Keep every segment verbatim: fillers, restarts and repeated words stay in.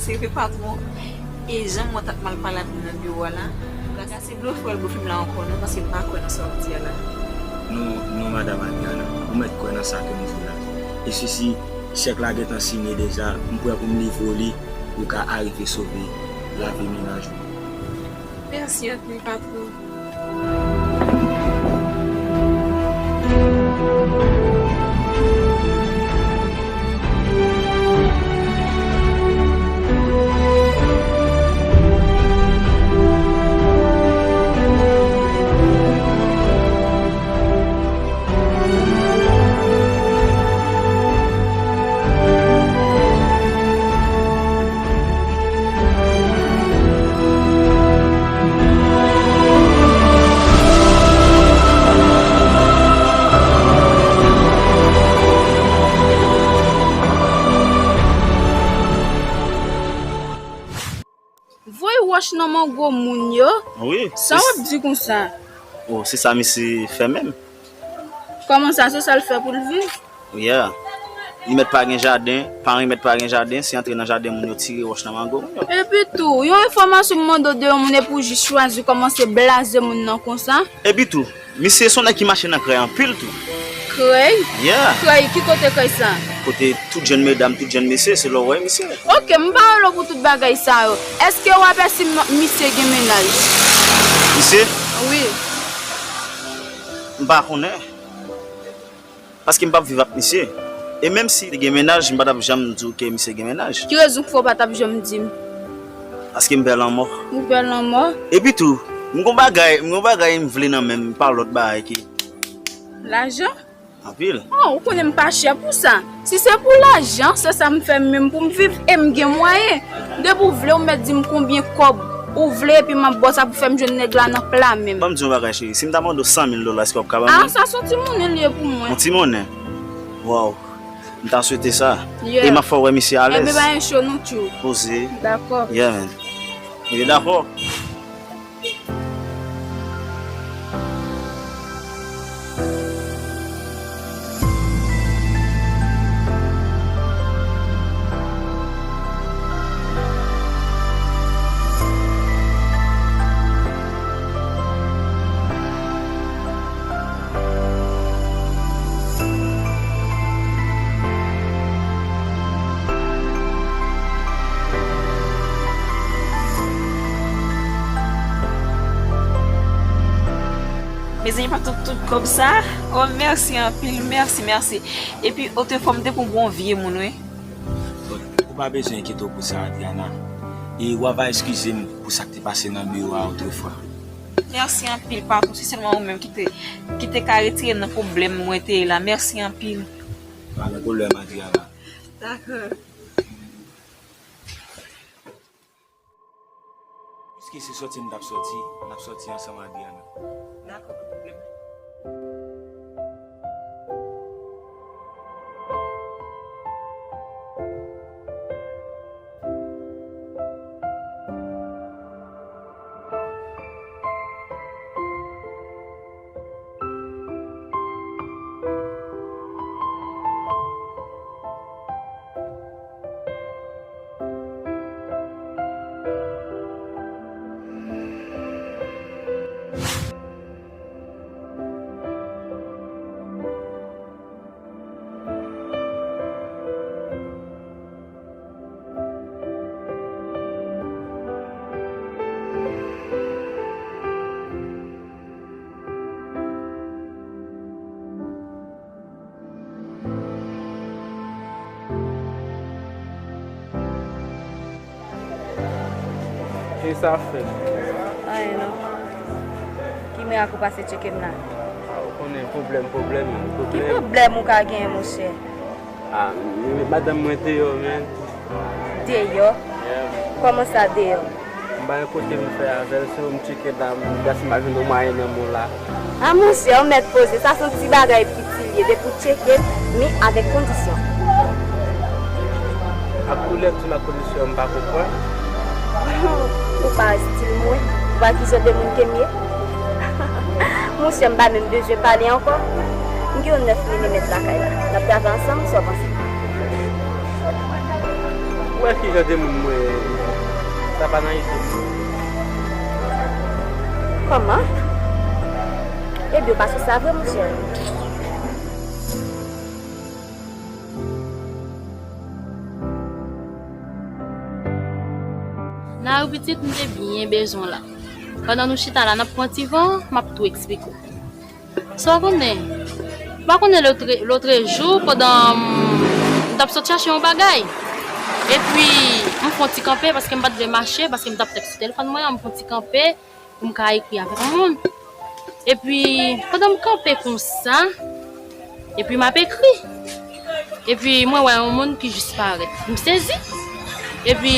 Se vre, patwon. E jan mwen t ap mal pale avè l nan biwo a la, m pa ka se blofè w al blofè m la ankò non, paske m pa kwè nan sa w ap di a la. Non, non, madanm Adriana, ou mèt kwè nan sa ke m di w la. E si, si chèk la gentan siyen deja, m prè pou m livre w li, ou ka arive sove lavi mennaj ou. Mèsi anpil, patwon. Voye wòch nan mango moun yo. Wi. Sa w ap di konsa? Oh, se sa misye fè menm. Kòman sa, se sa l fè pou l viv? Yeah. Li mèt pa gen jaden, paran li mèt pa gen jaden, se antre nan jaden moun yo tire wòch nan mango moun yo. Epi tou, yon enfòmasyon m mande w de yon moun epi w jis chwazi kòmanse blaze moun nan konsa. Epi tou, misye se yon nèg ki mache nan krèy anpil tou. Krèy? Yeah. Krèy, ki kote krèy sa? Kote tout jèn medam, tout jèn mesye, se la w wè misye. Ok, m pa rele w pou tout bagay sa yo. Èske w apèsi m-, misye gen mennaj? Misye? Wi. M pa konnen. Paske m p ap viv ak misye. E menm si li gen mennaj, m pa t ap janm di w ke misye gen mennaj. Ki rezon k fè w pa t ap janm di m? Paske m pè lanmò. Ou pè lanmò? Epi tou, m gon bagay, m gon bagay m vle nan men m, pa lòt bagay ke. Lajan? Anpil. Oh, ou konnen m pa chè pou sa. Si se pou lajan, se sa m fè menm pou m viv e m gen mwayen. Depi w vle, ou mèt di m konbyen kòb ou vle epi m ap ba w sa pou fè m jwenn nèg la nan pla men m. Ban m di yon bagay, cheri. Si m ta mande w san mil dola, èske w ap ka ban m li? Ah, sa se yon ti monnen li ye pou mwen. Yon ti monnen? Wow. M ta swete sa. Yeah. E m ap fè w wè misye alèz. Enben, pa gen cho non, tchou. Poze. Dakò. Yeah, man. Ebyen, dakò. Mezanmi, pa tout, tout kòb sa. Oh, mèsi anpil, mèsi, mèsi. Epi, otrefwa, m te pou bon vye moun, wi. Ou pa bezwen enkyete w pou sa, Adriana. E w a va eskize m pou sa k te pase nan biwo a otrefwa. Mèsi anpil, patwon. Se sèlman ou menm ki te, ki te ka retire m nan pwoblèm mwen te ye la. Mèsi anpil. Pa gen pwoblèm, Adriana. Dakò. Piske se sòti n t ap sòti, n ap sòti ansanm, Adriana. Dakò, pa pwoblèm. Kisa w ap fè? Anyen non. Ki mirak ou pase tcheke m la? A, ou konnen pwoblèm, pwoblèm, ki pwoblèm. Ki pwoblèm ou ka genyen, monchè? A, m met madanm mwen deyò, man. Deyò? Yeah. Kòman sa deyò? M pa gen kote m fè avè l, se ou m tcheke la, m gade si m pa jwenn yon mwayen nan men w la. A, monchè, ou mèt poze, sa se yon ti bagay piti l ye, depi w tcheke m, men avèk kondisyon. Ak koulè tou l ak kondisyon, m pa konprann. Ou pa estil mwen, ou pa ki jan de moun ke m ye. Monchè, m pa menm bezwen pale ankò. M gen yon nèf milimèt lakay la. N ap travay ansanm, sa w panse? Ou Ki jan de moun mwen ye? Sa pa nan ide m. Kòman? Ebyen, w pa sou sa vre, monchè. Nayou pitit, m te byen bezwen w la. Pandan nou chita la, n ap pran ti van, m ap tou eksplike w. Sa w konnen? Ou pa konnen lotre, lotrejou, pandan m, m t ap sot chache yon bagay. Epi, m fè yon ti kanpe paske m pa t vle mache, paske m t ap tèks sou telefòn mwen an, m fè yon ti kanpe pou m ka ekri avèk yon moun. Epi, pandan m kanpe konsa, epi m ap ekri. Epi, mwen wè yon moun ki jis parèt. M sezi. Epi,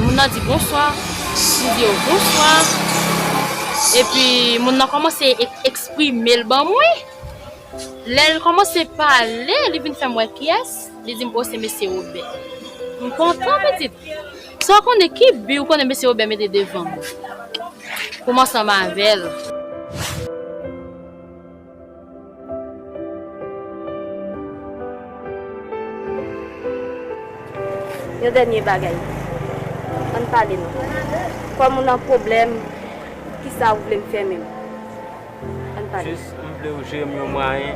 moun nan di, "Bonswa." M di yo, "Bonswa." Epi, moun nan kòmanse ek-, eksprime l ban mwen. Lè l kòmanse pale, li vin fè m wè kiyès. Li di m, "O, se mesye Wobè." M kontan, pitit. Sa w konnen ki bi w konnen mesye Wobè mete devan m pou m ansanm avè l? Yon dènye bagay. Ann pale non. Kòm ou nan pwoblèm, kisa ou vle m fè menm? Ann pale. Jis, m vle ou jere m yon mwayen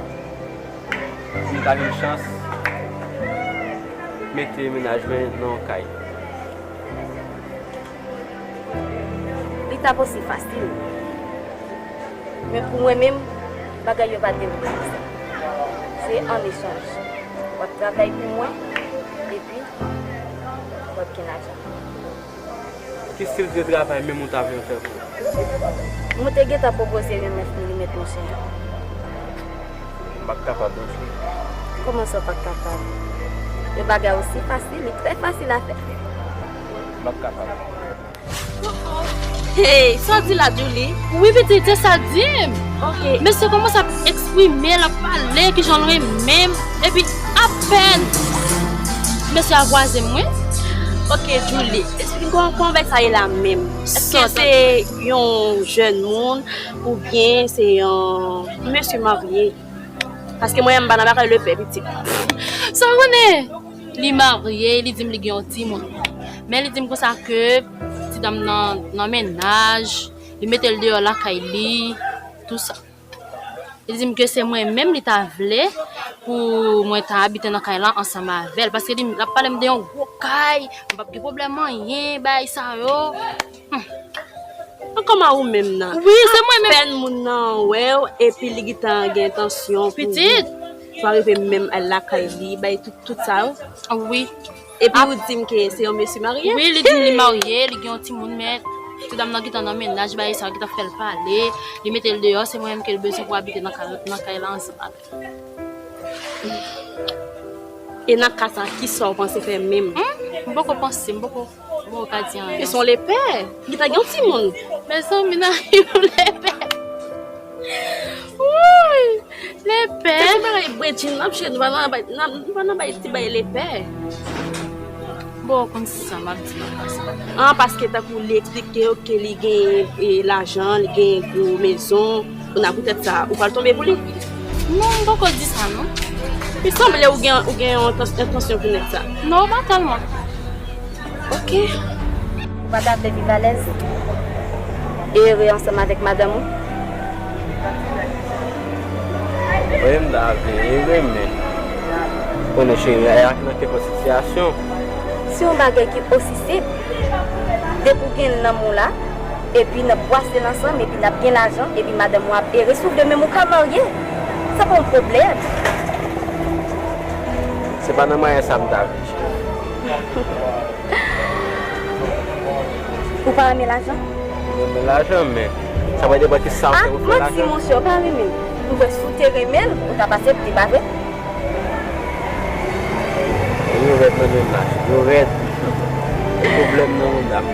pou m ta gen chans mete mennaj mwen nan yon kay. Li t ap osi fasil. Men pou mwen menm, bagay yo pa te vin konsa. Se an echanj. W ap travay pou mwen, epi w ap gen lajan. Ki stil de travay menm ou ta vle m fè pou ou? Mwen te gentan pwopoze l yon nèf milimèt, monchè. M p ap kapab non, cheri. Kòman sa w p ap kapab? Yon bagay osi fasil, li trè fasil a fè. M p ap kapab. Hey, sa w di la, Julie? Wi, pitit, se sa l di m. Ok. Mesye kòmanse ap eksprime, l ap pale, kijan l renmen m. Epi, apèn mesye a kwaze m, wi. Ok, Julie, esplike m kòman, kòman bagay sa ye la menm? Èske se yon jèn moun oubyen se yon mesye marye? Paske mwen, m pa nan bagay lepè, pitit. Sa w konnen? Li marye, li di m li gen yon timoun. Men li di m konsa ke ti dam nan, nan mennaj, li mete l deyò lakay li, tou sa. Li di m ke se mwen menm li ta vle pou mwen ta abite nan kay la ansanm avè l. Paske li, l ap pale m de yon gwo kay, m p ap gen pwoblèm anyen, bagay sa yo. Hmm. An kòman ou menm nan? Wi, se mwen menm. Apèn moun nan wè w, epi li gentan gen entansyon pou ou. Pitit. Swa rive menm al lakay li, bay tout, tout sa yo. Wi. Epi ou di m ke se yon mesye marye? Wi, li di m li marye, li gen yon timoun, men ti dam nan gentan nan mennaj, bagay sa yo gentan fè l pale, li mete l deyò, se mwen menm ke l bezwen pou abite nan kay, nan kay la ansanm avè l. E nan ka sa, kisa w panse fè menm? Hmm? M poko panse, m poko, m poko ka di anyen. Li se yon lepè. Li ta gen yon timoun. Mezanmi, nan yon lepè. Woy! Lepè. Se ti bagay bredjin n ap jwe, nou pa nan bay, nan, nou pa nan bay ti bay lepè. Bon, ou konn sa m ap di nan ka sa. An, paske tankou li eksplike w ke li gen, e, lajan, li gen gwo mezon, kounye a poutèt sa, ou pral tonbe pou li? Non, m poko di sa, non. Li sanble ou gen, ou gen yon entans-, entansyon pou nèg sa. Non, pa tèlman. Ok. Ou pa ta vle viv alèz e ere ansanm avèk madanm ou? Wi, m ta vle ere, men konnen cheri a nan kenpòt sitiyasyon. Se yon bagay ki osi senp. Depi w gen nanm ou la, epi n ap bwase l ansanm, epi n ap gen lajan, epi madanm ou ap ere, si w vle menm ou ka marye. Sa pa yon pwoblèm. Se pa nan mwayen sa m ta vle, cheri. Ou pa renmen lajan? M renmen lajan, men sa va depann ki sa w fè pou fè lajan. Ap manti, monchè, ou pa renmen l. M kwè si w te renmen l, ou t ap aksepte, pa vre? Yo rèd nan mennaj, yo rèd. Gen pwoblèm nan mennaj.